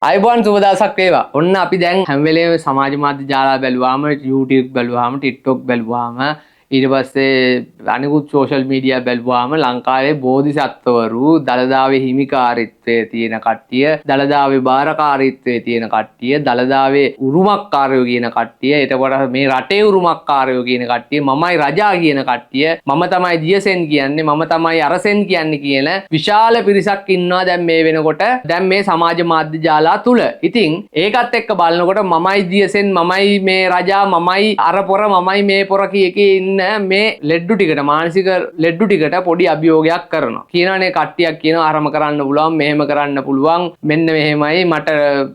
අයිබෝන් සුබ දවසක් වේවා. ඔන්න අපි දැන් හැම වෙලේම සමාජ මාධ්‍ය ජාලා බැලුවාම, YouTube බැලුවාම, TikTok බැලුවාම, ඊට පස්සේ අනිකුත් සෝෂල් මීඩියා බැලුවාම ලංකාවේ බෝධිසත්වරු, දළදාවේ හිමිකාරීත්වයේ තියෙන කට්ටිය, දළදාවේ භාරකාරීත්වයේ තියෙන කට්ටිය, දළදාවේ උරුමකාරයෝ කියන කට්ටිය, එතකොට මේ රටේ උරුමකාරයෝ කියන කට්ටිය, මමයි රජා කියන කට්ටිය, මම තමයි දියසෙන් කියන්නේ, මම තමයි අරසෙන් කියන්නේ කියන විශාල පිරිසක් ඉන්නවා දැන් මේ වෙනකොට දැන් මේ සමාජ මාධ්‍ය ජාලා තුල. ඉතින් ඒකත් එක්ක බලනකොට මමයි දියසෙන්, මමයි මේ රජා, මමයි අර පොර, මමයි මේ පොර කිය කී ඉන්න මේ ලෙඩ්ඩු ටිකට, මානසික ලෙඩ්ඩු ටිකට පොඩි අභියෝගයක් කරනවා. කියනවනේ කට්ටියක් කියනවා අරම කරන්න පුළුවන්, මෙහෙම කරන්න පුළුවන්, මෙන්න මෙහෙමයි, මට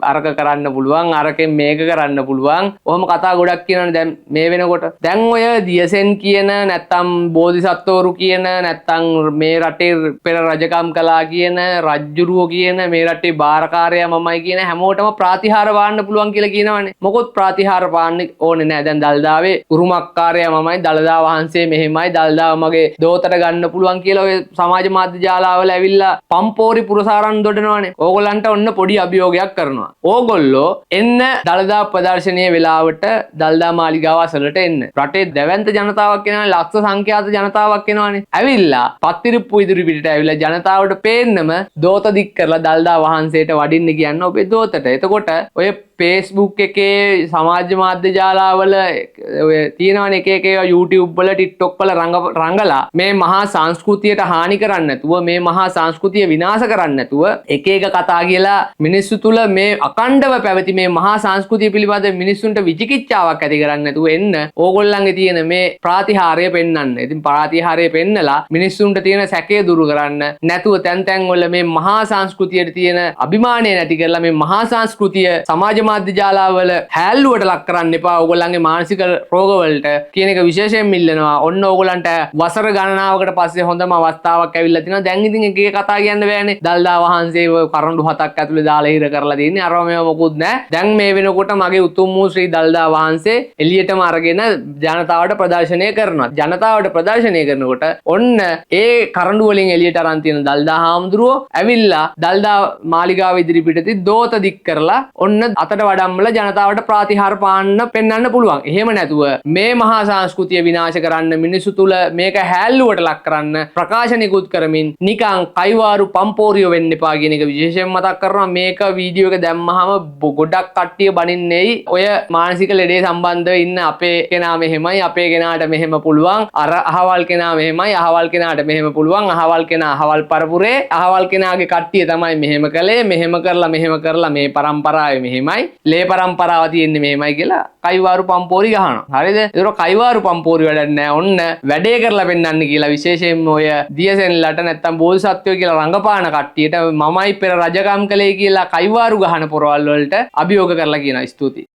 අරක කරන්න පුළුවන්, අරකෙන් මේක කරන්න පුළුවන්. ඔහොම කතා ගොඩක් කියනවනේ දැන් මේ වෙනකොට. දැන් ඔය දියසෙන් කියන, නැත්තම් බෝධිසත්වරු කියන, නැත්තම් මේ රටේ පෙර රජකම් කළා කියන, රජ්ජුරුවෝ කියන, මේ රටේ භාරකාරයා මමයි කියන හැමෝටම ප්‍රාතිහාර පාන්න පුළුවන් කියලා කියනවනේ. මොකොත් ප්‍රාතිහාර පාන්න ඕනේ නෑ. දැන් දළදාවේ උරුමකාරයා මමයි, දළදා වහන්සේ මෙහෙමයි, දළදාව මගේ දෝතට ගන්න පුළුවන් කියලා ඔය සමාජ මාධ්‍ය ජාලාවල ඇවිල්ලා පම්පෝරි පුරසාරන් දොඩනවනේ. ඕගොල්ලන්ට ඔන්න පොඩි අභියෝගයක් කරනවා. ඕගොල්ලෝ එන්න දළදා ප්‍රදර්ශනීය වෙලාවට දළදා මාලිගාව අසලට එන්න. රටේ දැවැන්ත ජනතාවක් එනවනේ, ලක්ෂ සංඛ්‍යාත ජනතාවක් එනවනේ. ඇවිල්ලා පත්තිරිප්පු ඉදිරි පිටට ඇවිල්ලා ජනතාවට පේන්නම දෝත දික් කරලා දළදා වහන්සේට වඩින්න කියන්න ඔබේ දෝතට. එතකොට ඔය Facebook එකේ සමාජ මාධ්‍ය ජාලාවල ඔය තියෙනවනේ එක එක ඒවා, YouTube වල TikTok වල රඟලා මේ මහා සංස්කෘතියට හානි කරන්නේ නැතුව, මේ මහා සංස්කෘතිය විනාශ කරන්නේ නැතුව, එක එක කතා කියලා මිනිස්සු තුල මේ අකණ්ඩව පැවති මේ මහා සංස්කෘතිය පිළිබඳ මිනිස්සුන්ට විචිකිච්ඡාවක් ඇති කරන්නේ නැතුව එන්න ඕගොල්ලන්ගේ තියෙන මේ ප්‍රාතිහාර්ය පෙන්වන්න. ඉතින් ප්‍රාතිහාර්ය පෙන්නලා මිනිස්සුන්ට තියෙන සැකය දුරු කරන්න නැතුව තැන් තැන් වල මේ මහා සංස්කෘතියට තියෙන අභිමානය නැති කරලා මේ මහා සංස්කෘතිය සමාජ මාධ්‍ය ජාලාවල හැල්ලුවට ලක් කරන්න එපා ඕගොල්ලන්ගේ මානසික රෝගවලට කියන එක විශේෂයෙන්ම ඉල්ලනවා. ඔන්න ඕගොල්ලන්ට වසර ගණනාවකට පස්සේ හොඳම අවස්ථාවක් ඇවිල්ලා තිනවා. දැන් ඉතින් එක එක කතා කියන්න බෑනේ. දල්දා වහන්සේව කරඬු හතක් ඇතුලේ දාලා හිර කරලා තින්නේ. අරව මේව මොකුත් නෑ. දැන් මේ වෙනකොට මගේ උතුම් වූ ශ්‍රී දල්දා වහන්සේ එළියටම අරගෙන ජනතාවට ප්‍රදර්ශනය කරනවා. ජනතාවට ප්‍රදර්ශනය කරනකොට ඔන්න ඒ කරඬු වලින් එළියට අරන් තියෙන දල්දා හාමුදුරුවෝ ඇවිල්ලා දල්දා මාලිගාව ඉදිරිපිටදී දෝත දික් කරලා ඔන්න අතට වඩම්මලා ජනතාවට ප්‍රාතිහාර පාන්න පෙන්වන්න පුළුවන්. එහෙම නැතුව මේ මහා සංස්කෘතිය විනාශ කරන්න, මිනිස්සු තුල මේක හැල්ලුවට ලක් කරන්න ප්‍රකාශ නිකුත් කරමින් නිකන් කයිවාරු පම්පෝරියෝ වෙන්න එපා කියන එක විශේෂයෙන් මතක් කරනවා. මේක වීඩියෝ එක දැම්මහම ගොඩක් කට්ටිය බනින්නේයි. ඔය මානසික ලෙඩේ සම්බන්ධව ඉන්න අපේ කෙනා මෙහෙමයි, අපේ කෙනාට මෙහෙම පුළුවන්, අර අහවල් කෙනා මෙහෙමයි, අහවල් කෙනාට මෙහෙම පුළුවන්, අහවල් කෙනා අහවල් පරපුරේ, අහවල් කෙනාගේ කට්ටිය තමයි මෙහෙම කළේ, මෙහෙම කරලා මෙහෙම කරලා මේ පරම්පරාවේ මෙහෙමයි, ලේ පරම්පරාව තියෙන්නේ මෙහෙමයි කියලා කයිවාරු පම්පෝරි ගහනවා. හරිද? ඒතර කයිවාරු පම්පෝරි වැඩක් නෑ. ඔන්න වැඩේ කරලා පෙන්වන්න කියලා විශේෂයෙන්ම ඔය දියසෙන්ලට නැත්තම් බෝධිසත්වයෝ කියලා රඟපාන කට්ටියට මමයි පෙර රජකම් කළේ කියලා කයිවාරු ගහන පොරවල් වලට අභියෝග කරලා කියනවා. ස්තුතියි.